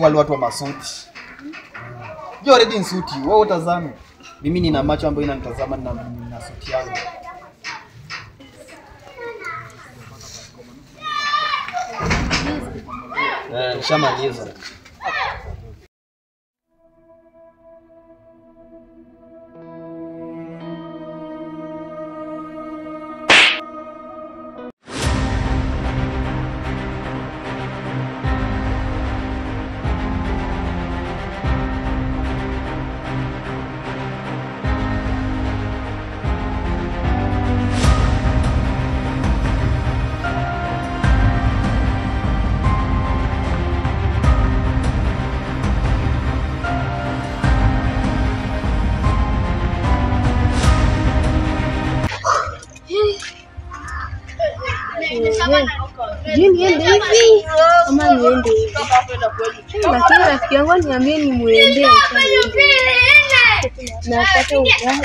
Wale watu wa masuti. You already in suit. Wewe utazame. Mimi nina macho ambayo inanitazama na suti yangu. Nishamaliza. Niende hivi ama niende hivi? Lakini rafiki yangu aniambie nimuendee. Napata ugali.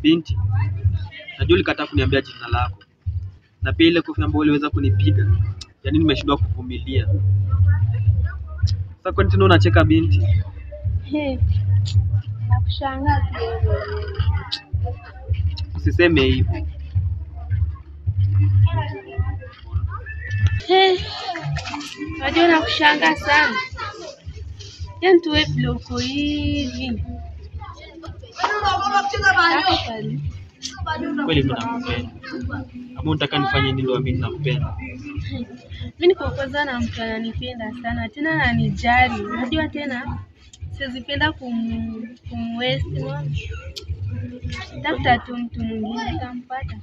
Binti, najua ulikataa kuniambia jina lako. Na pia ile kofi ambayo uliweza kunipiga, yaani nimeshindwa kuvumilia. Sasa kwani tena unacheka binti? Nakushangaa pia. Usiseme hivyo. Unajua nakushangaa sana. Yaani tuwe vile uko hivi. Kweli mimi nakupenda. Ama unataka nifanye nini ndio mimi nakupenda? Mimi niko kwanza na mtu ananipenda sana, tena ananijali. Unajua tena sizipenda kumwaste. Tafuta tu mtu mwingine utampata.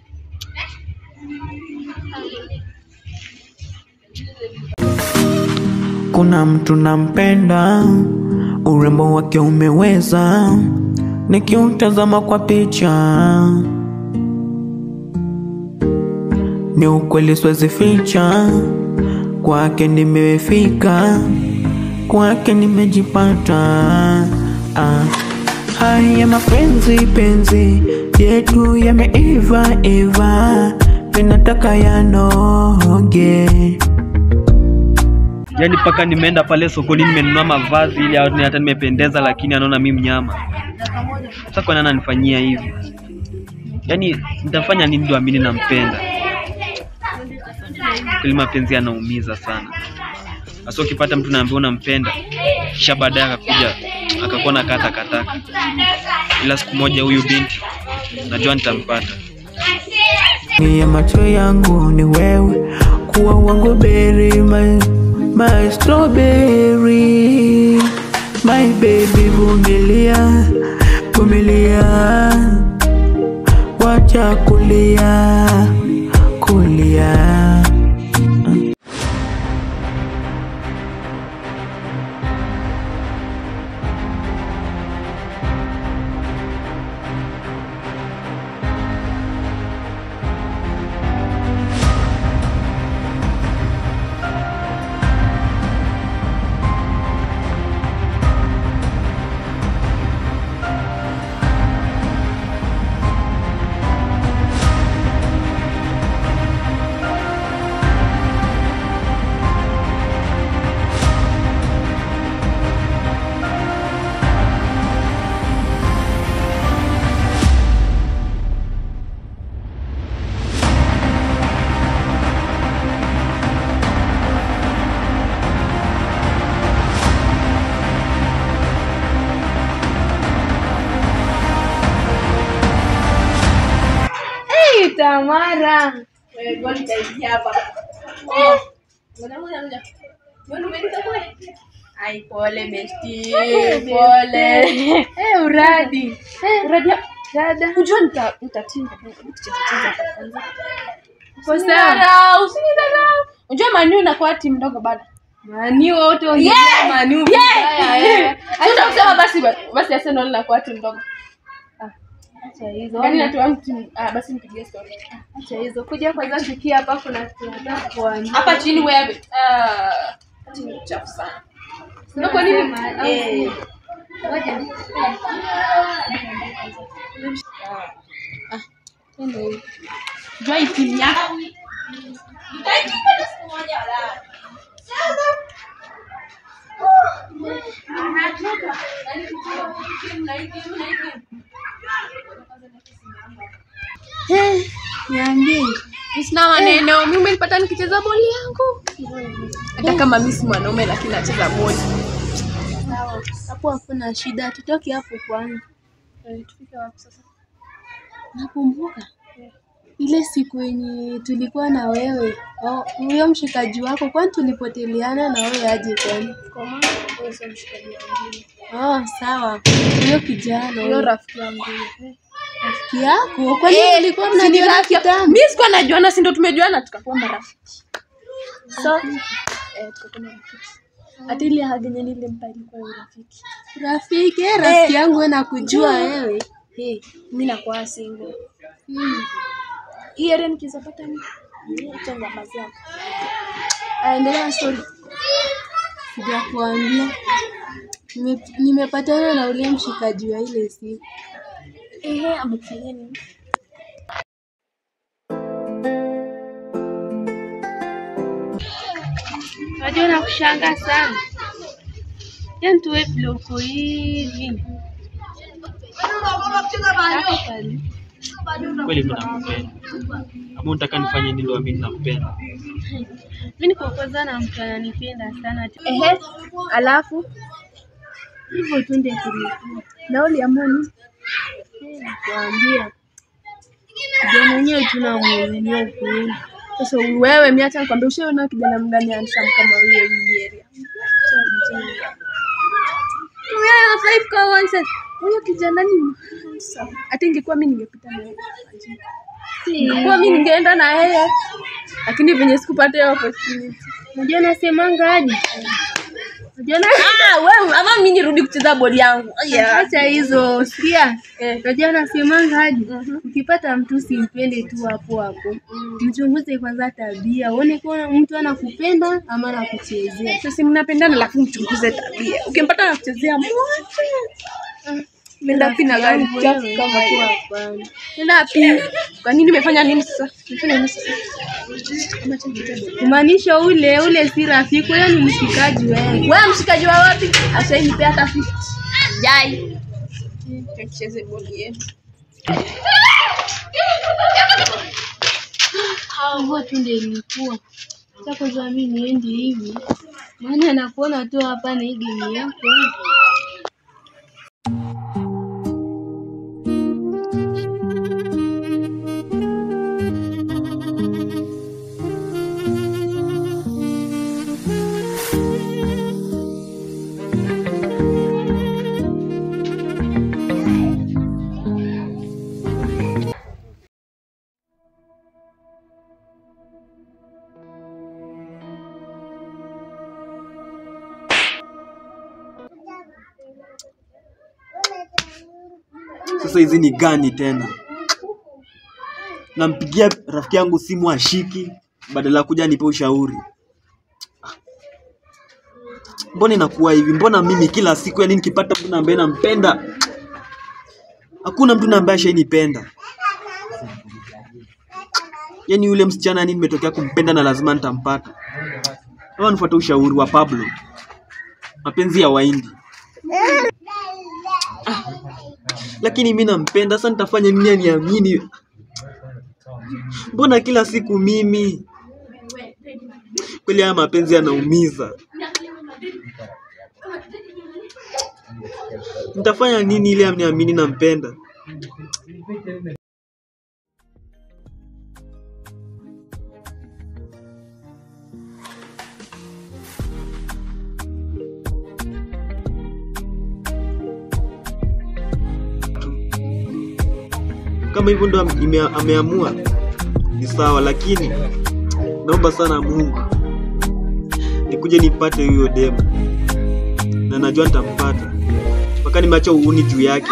Kuna mtu nampenda, urembo wake umeweza, nikiutazama kwa picha ni ukweli siwezi ficha, kwake nimefika, kwake nimejipata. Haya mapenzi penzi yetu yameiva iva, ninataka yanoge. Yaani paka nimeenda pale sokoni nimenunua mavazi ili hata nimependeza, lakini anaona mimi mnyama. Sasa kwa nini ananifanyia hivi? Yaani nitafanya nini ndio amini nampenda? Kweli mapenzi yanaumiza sana. Hasa ukipata mtu naambiwa unampenda, kisha baadaye akakuja akakuwa na kata kataka. Ila siku moja huyu binti najua nitampata. Ni macho yangu ni wewe, kuwa wangu berry, my strawberry, my baby, vumilia, vumilia, wacha kulia, kulia. Tamara. Ai, pole besti, pole. Uradi. Uradi. Dada. Unajua nitatinga tucheze kwanza. Uko sawa? Usinidharau. Unajua Manu inakuwa timu ndogo bado. Manu wote wengine Manu. Sio kusema basi basi Arsenal inakuwa timu ndogo. Acha hizo. Yaani natoa mtu basi nipigie story. Acha hizo. Kuja kwanza tukia hapa kuna kitu nataka kuambia. Hapa chini wewe. Chini chafu sana. Na kwa nini? Ngoja. Twende hivi. Jua timu yako. Niambie. Sina maneno. Mimi umenipata nikicheza boli yangu. Hata kama mimi si mwanaume lakini nacheza boli. Sawa. Hapo hakuna shida. Tutoke hapo kwanza. Tufike wapi sasa? Nakumbuka ile siku yenye tulikuwa na wewe, huyo mshikaji wako, kwani tulipoteleana na wewe aje kwani? Kwa maana wewe sio mshikaji wangu. Oh, sawa. Huyo kijana, Huyo rafiki yangu. rafiki yako, kwani mlikuwa mnajuana kitambo? Mimi sikuwa najuana, si ndio tumejuana tukakuwa marafiki. So, tukakuwa marafiki. Hata ile hug yenye nilimpa ilikuwa ya urafiki. Rafiki, rafiki yangu wewe nakujua wewe. Mimi nakuwa single. Hii area nikizapata mimi acha ngamba zako. Endelea na story. Sijakuambia. Nimepatana na ule mshikaji wa ile siku. Amekufanyia nini? Unajua nakushangaa sana. Yaani tu wewe vile uko hivi. Kweli mimi nakupenda. Ama unataka nifanye nini ndio mimi nakupenda? Mimi niko kwanza na mtu ananipenda sana. Alafu Hivyo tu ndio tulikuwa. na uliamua nini? Nakwambia. Kijana mwenyewe tunamuaminia ukweli. Sasa wewe mimi acha nikwambie, ushaona kijana mgani handsome kama huyo hii area? Wewe five kwa one cent. Huyo kijana ni handsome. Hata ingekuwa mimi ningepita na yeye. Ingekuwa mimi ningeenda na yeye. Lakini venye sikupata hiyo opportunity. Unajua nasemanga aje? Unajua na Wewe ama mimi nirudi kucheza boli yangu. Acha hizo, sikia. Unajua nasemanga aje? Ukipata mtu simpende tu hapo hapo. Mchunguze kwanza tabia, uone kama mtu anakupenda ama anakuchezea. Sasa mnapendana lakini mchunguze tabia. Ukimpata anakuchezea mwache. Nenda wapi na gari chafu kama hiyo? Hapana. Nenda wapi? Kwa nini nimefanya nini sasa? Nimefanya nini sasa? Kumaanisha ule si rafiki, huyo ni mshikaji wewe. Wewe mshikaji wa wapi? Ashainipea hata 50. Jai. Tucheze boli yetu. Hivyo tu ndio ilikuwa. Sasa kwanza mimi niendi hivi. Maana nakuona tu hapa na hii game yako. Sasa hizi ni gani tena? Nampigia rafiki yangu simu ashiki, badala ya kuja nipe ushauri. Mbona inakuwa hivi? Mbona mimi kila siku yani nikipata mtu ambaye nampenda, hakuna mtu ambaye ashainipenda. Yaani yule msichana yani nimetokea kumpenda na lazima nitampata. Naomba nifuate ushauri wa Pablo. Mapenzi ya Wahindi. Lakini mimi nampenda, sasa nitafanya nini aniamini? Mbona kila siku mimi? Kweli haya mapenzi yanaumiza. Nitafanya nini ili aniamini nampenda? Kama hivyo ndo ameamua ni sawa, lakini naomba sana Mungu nikuje nipate huyo demu, na najua nitampata mpaka nimeacha uuni juu yake.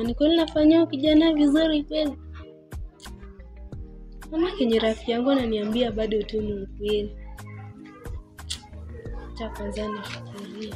Jamani, kweli nafanyia kijana vizuri kweli? Mama kenye rafiki yangu ananiambia bado tu ni ukweli. Acha kwanza nifikirie.